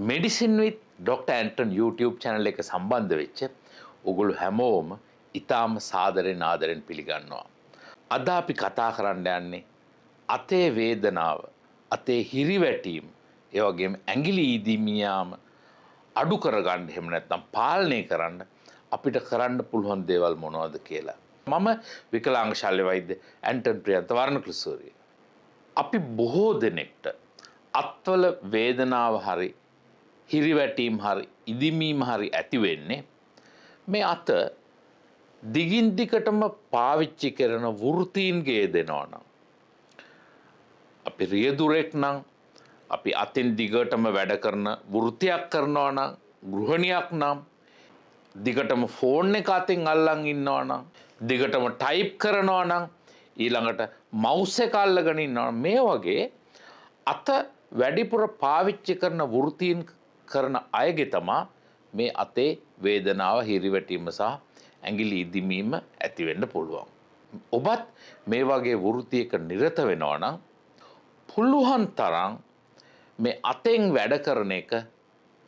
Medicine with doctor Anton YouTube channel එක සම්බන්ධ වෙච්ච ඔගොල්ලෝ හැමෝම ඉතාම සාදරෙන් ආදරෙන් පිළිගන්නවා. අද අපි කතා කරන්න යන්නේ අතේ වේදනාව, අතේ හිරිවැටීම, ඒ වගේම ඇඟිලි ඉදිමියාම අඩු කරගන්න එහෙම නැත්නම් පාලනය කරන්න අපිට කරන්න පුළුවන් දේවල් මොනවද කියලා. මම විකලාංග ශල්‍ය වෛද්‍ය ඇන්ටන් ප්‍රියන්ත වර්ණකුලසූරිය. අපි බොහෝ දෙනෙක්ට අත්වල වේදනාව හරි හිරිවැටීම් හරි ඉදිමීම හරි ඇති වෙන්නේ මේ අත දිගින් දිගටම පාවිච්චි කරන වෘත්තීන්ගේ දෙනවා නම්, අපි රියදුරෙක් නම්, අපි අතින් දිගටම වැඩ කරන වෘත්තියක් කරනවා නම්, ගෘහණියක් නම්, දිගටම ෆෝන් එක අතින් අල්ලන් ඉන්නවා නම්, දිගටම ටයිප් කරනවා නම්, ඊළඟට මවුස් එක අල්ලගෙන ඉන්නවා නම්, මේ වගේ අත වැඩිපුර පාවිච්චි කරන වෘත්තීන් කරන අයගේ තමා මේ අතේ වේදනාව, හිරිවැටීම සහ ඇඟිලි ඉදිමීම ඇති වෙන්න පුළුවන්. ඔබත් මේ වගේ වෘත්තියක නිරත වෙනවා නම් පුළුවන් තරම් මේ අතෙන් වැඩ කරන එක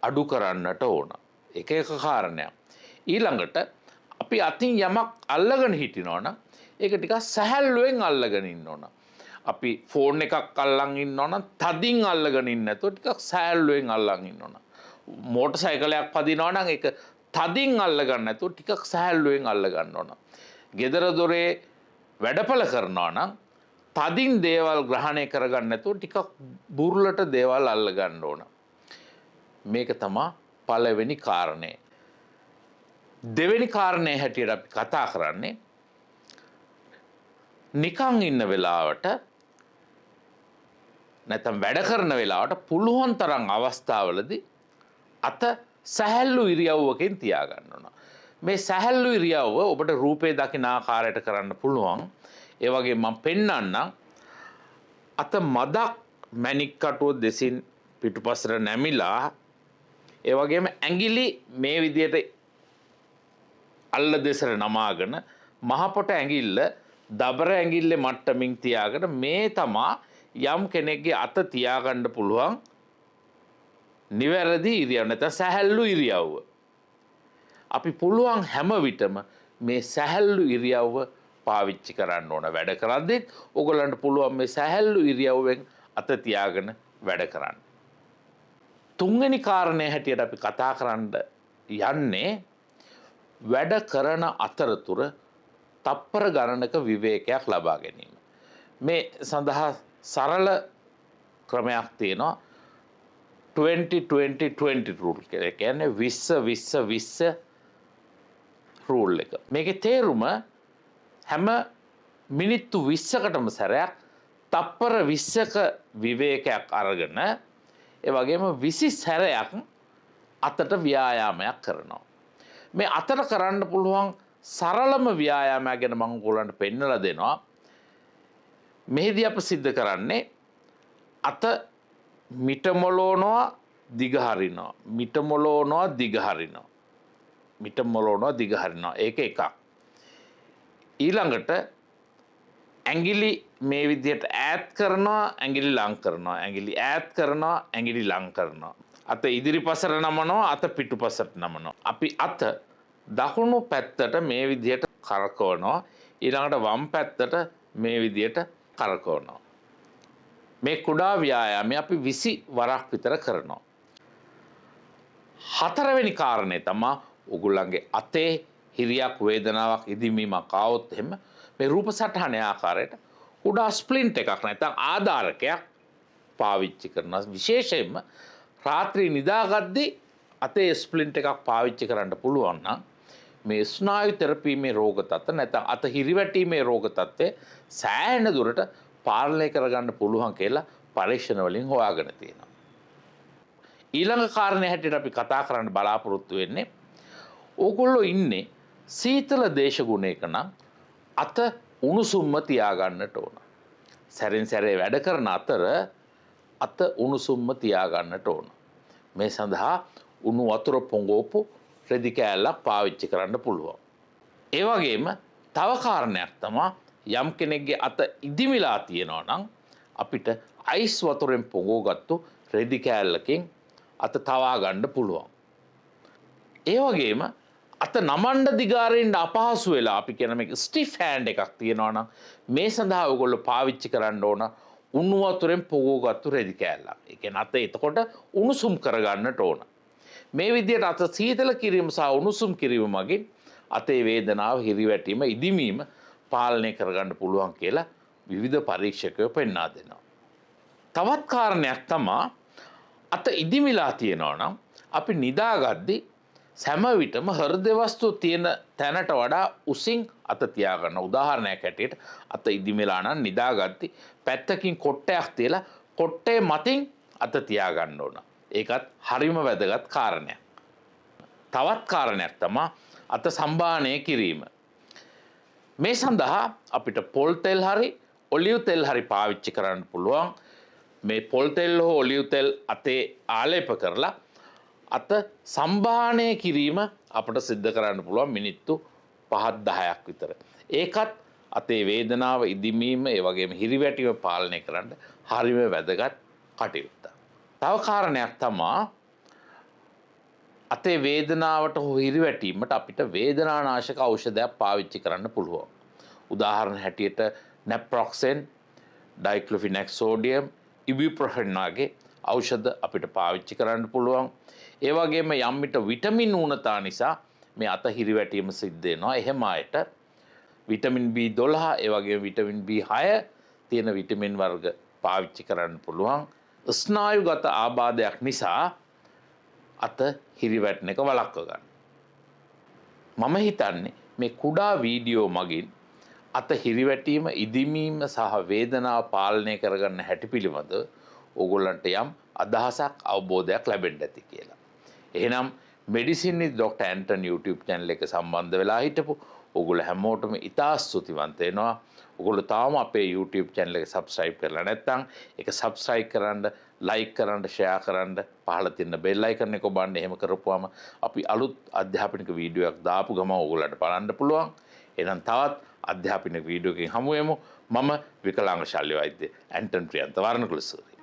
අඩු කරන්නට ඕන. එක එක කාරණයක්. ඊළඟට අපි අතින් යමක් අල්ලගෙන හිටිනවා නම් ඒක ටිකක් සැහැල්ලුවෙන් අල්ලගෙන ඉන්න ඕන. අපි ෆෝන් එකක් අල්ලන් ඉන්නවා නම් තදින් අල්ලගෙන ඉන්න නැතුව ටිකක් සැහැල්ලුවෙන් අල්ලන් ඉන්න ඕන. මෝටර් සයිකලයක් පදිනවා නම් ඒක තදින් අල්ලගන්න නැතුව ටිකක් සැහැල්ලුවෙන් අල්ලගන්න ඕන. ගෙදර දොරේ වැඩපළ කරනවා නම් තදින් දේවල් ග්‍රහණය කරගන්න නැතුව ටිකක් බුරුලට දේවල් අල්ලගන්න ඕන. මේක තමා පළවෙනි කාරණය. දෙවෙනි කාරණය හැටියට අපි කතා කරන්නේ නිකන් ඉන්න වෙලාවට නැත්නම් වැඩ කරන වෙලාවට පුළුවන් තරම් අවස්ථාවලදී අත සැහැල්ලු ඉරියව්වකින් තියාගන්න ඕන. මේ සැහැල්ලු ඉරියව්ව ඔබට රූපේ දකින ආකාරයට කරන්න පුළුවන්. ඒ වගේ මම පෙන්වන්නම්. අත මදක් මැණික් කටුව දෙසින් පිටුපසට නැමිලා, ඒ වගේම ඇඟිලි මේ විදියට අල්ල දෙසට නමාගෙන මහපොට ඇඟිල්ල දබර ඇඟිල්ලේ මට්ටමින් තියාගෙන මේ තමා යම් කෙනෙක්ගේ අත තියාගන්න පුළුවන් නිවැරදි ඉරියව් නැත්නම් සැහැල්ලු ඉරියව්ව. අපි පුළුවන් හැම විටම මේ සැහැල්ලු ඉරියව්ව පාවිච්චි කරන්න ඕන. වැඩ කරද්දිත් ඔයගොල්ලන්ට පුළුවන් මේ සැහැල්ලු ඉරියව්වෙන් අත තියාගෙන වැඩ කරන්න. තුන්වෙනි කාරණය හැටියට අපි කතා කරන්න යන්නේ වැඩ කරන අතරතුර තප්පර ගණනක විවේකයක් ලබා ගැනීම. මේ සඳහා සරල ක්‍රමයක් තියෙනවා 20-20-20 රූල් කියලා. ඒ කියන්නේ 20 20 20 රූල් එක. මේකේ තේරුම හැම මිනිත්තු 20කටම සැරයක් තප්පර 20ක විවේකයක් අරගෙන ඒ වගේම 20 සැරයක් අතට ව්‍යායාමයක් කරනවා. මේ අතට කරන්න පුළුවන් සරලම ව්‍යායාමයක් ගැන මම ඔයගොල්ලන්ට පෙන්නලා දෙනවා. මෙහිදී අප සිද්ධ කරන්නේ අත මිට මොලෝනවා දිග හරිනවා, මිට මොලෝනවා දිග හරිනවා, මිට මොලෝනවා දිග හරිනවා. ඒක එකක්. ඊළඟට ඇඟිලි මේ විදිහට ඈත් කරනවා, ඇඟිලි ලං කරනවා, ඇඟිලි ඈත් කරනවා, ඇඟිලි ලං කරනවා. අත ඉදිරිපසට නමනවා, අත පිටුපසට නමනවා. අපි අත දකුණු පැත්තට මේ විදිහට කරකවනවා, ඊළඟට වම් පැත්තට මේ විදිහට කරකවනවා. මේ කුඩා ව්‍යායාමය අපි 20 වරක් විතර කරනවා. හතරවෙනි කාරණය තමා ඔගොල්ලන්ගේ අතේ හිරියක් වේදනාවක් ඉදිමීමක් ආවොත් එහෙම මේ රූප සටහනේ ආකාරයට කුඩා ස්ප්ලින්ට් එකක් නැත්නම් ආධාරකයක් පාවිච්චි කරනවා. විශේෂයෙන්ම රාත්‍රී නිදාගද්දි අතේ ස්ප්ලින්ට් එකක් පාවිච්චි කරන්න පුළුවන් නම් මේ ස්නායු තෙරපීමේ රෝග තත්ත්ව නැත්නම් අත හිරිවැටීමේ රෝග තත්ත්වය සෑහෙන දුරට පාලනය කරගන්න පුළුවන් කියලා පරීක්ෂණ වලින් හොයාගෙන තියෙනවා. ඊළඟ කාරණය හැටියට අපි කතා කරන්න බලාපොරොත්තු වෙන්නේ ඕගොල්ලෝ ඉන්නේ සීතල දේශගුණයක නම් අත උණුසුම්ම තියාගන්නට ඕන. සැරින් සැරේ වැඩ කරන අතර අත උණුසුම්ම තියාගන්නට ඕන. මේ සඳහා උණු වතුර පොඟෝපු රෙදි කෑල්ලක් පාවිච්චි කරන්න පුළුවන්. ඒ වගේම තව කාරණයක් තමා යම් කෙනෙක්ගේ අත ඉදිමිලා තියෙනවා නම් අපිට අයිස් වතුරෙන් පොඟවගත්තු රෙදි කෑල්ලකින් අත තවා ගන්න පුළුවන්. ඒ වගේම අත නමන්න දිගාරින්න අපහසු වෙලා අපි කියන මේක ස්ටිෆ් හෑන්ඩ් එකක් තියෙනවා නම් මේ සඳහා ඔයගොල්ලෝ පාවිච්චි කරන්න ඕන උණු වතුරෙන් පොඟවගත්තු රෙදි කෑල්ලක්. ඒ කියන්නේ අත එතකොට උණුසුම් කරගන්නට ඕන. මේ විදිහට අත සීතල කිරීම සහ උණුසුම් කිරීම මගින් අතේ වේදනාව, හිරිවැටීම, ඉදිමීම පාලනය කරගන්න පුළුවන් කියලා විවිධ පරීක්ෂකයෝ පෙන්වා දෙනවා. තවත් කාරණයක් තමා අත ඉදිමිලා තියෙනවා නම් අපි නිදාගද්දි සෑම විටම හෘද වස්තු තියෙන තැනට වඩා උසින් අත තියාගන්න. උදාහරණයක් හැටියට අත ඉදිමිලා නම් නිදාගද්දි පැත්තකින් කොට්ටයක් තියලා කොට්ටේ මතින් අත තියාගන්න ඕන. ඒකත් හරිම වැදගත් කාරණයක්. තවත් කාරණයක් තමා අත සම්බාහනය කිරීම. මේ සඳහා අපිට පොල් තෙල් හරි ඔලිව් තෙල් හරි පාවිච්චි කරන්න පුළුවන්. මේ පොල් තෙල් හෝ ඔලිව් තෙල් අතේ ආලේප කරලා අත සම්බාහනය කිරීම අපට සිද්ධ කරන්න පුළුවන් මිනිත්තු 5 10ක් විතර. ඒකත් අතේ වේදනාව, ඉදිමීම, ඒ වගේම හිරිවැටීම පාලනය කරන්න හරිම වැදගත් කටයුත්තක්. තව කාරණයක් තමා අතේ වේදනාවට හෝ හිරිවැටීමට අපිට වේදනානාශක ඖෂධයක් පාවිච්චි කරන්න පුළුවන්. උදාහරණ හැටියට නැප්‍රොක්සෙන්, ඩයික්ලොෆිනැක් සෝඩියම්, ඉබුප්‍රොෆෙන් වගේ ඖෂධ අපිට පාවිච්චි කරන්න පුළුවන්. ඒ වගේම යම් විට විටමින් ඌනතා නිසා මේ අත හිරිවැටීම සිද්ධ වෙනවා. එහෙම අයට විටමින් B12 ඒ වගේම විටමින් B6 තියෙන විටමින් වර්ග පාවිච්චි කරන්න පුළුවන්. ස්නායුගත ආබාධයක් නිසා අත හිරිවැටෙන එක වළක්ව ගන්න. මම හිතන්නේ මේ කුඩා වීඩියෝ මගින් අත හිරිවැටීම, ඉදිමීම සහ වේදනාව පාලනය කරගන්න හැටි පිළිබඳව ඕගොල්ලන්ට යම් අදහසක්, අවබෝධයක් ලැබෙන්න ඇති කියලා. එහෙනම් Medicine with Doctor Anton YouTube channel එක සම්බන්ධ වෙලා හිටපු ඕගොල්ලෝ හැමෝටම ඉතා ස්තුතිවන්ත වෙනවා. ඔගොල්ලෝ තාම අපේ YouTube channel එක subscribe කරලා නැත්නම් ඒක subscribe කරන්න, like කරන්න, share කරන්න, පහළ තියෙන bell icon එක ඔබන්න. එහෙම කරපුවාම අපි අලුත් අධ්‍යාපනික වීඩියෝ එකක් දාපු ගමන් ඕගොල්ලන්ට බලන්න පුළුවන්. එහෙනම් තවත් අධ්‍යාපනික වීඩියෝ එකකින් හමු වෙමු. මම විකලාංග ශල්‍ය වෛද්‍ය ඇන්ටන් ප්‍රියන්ත වර්ණකුලසූරි.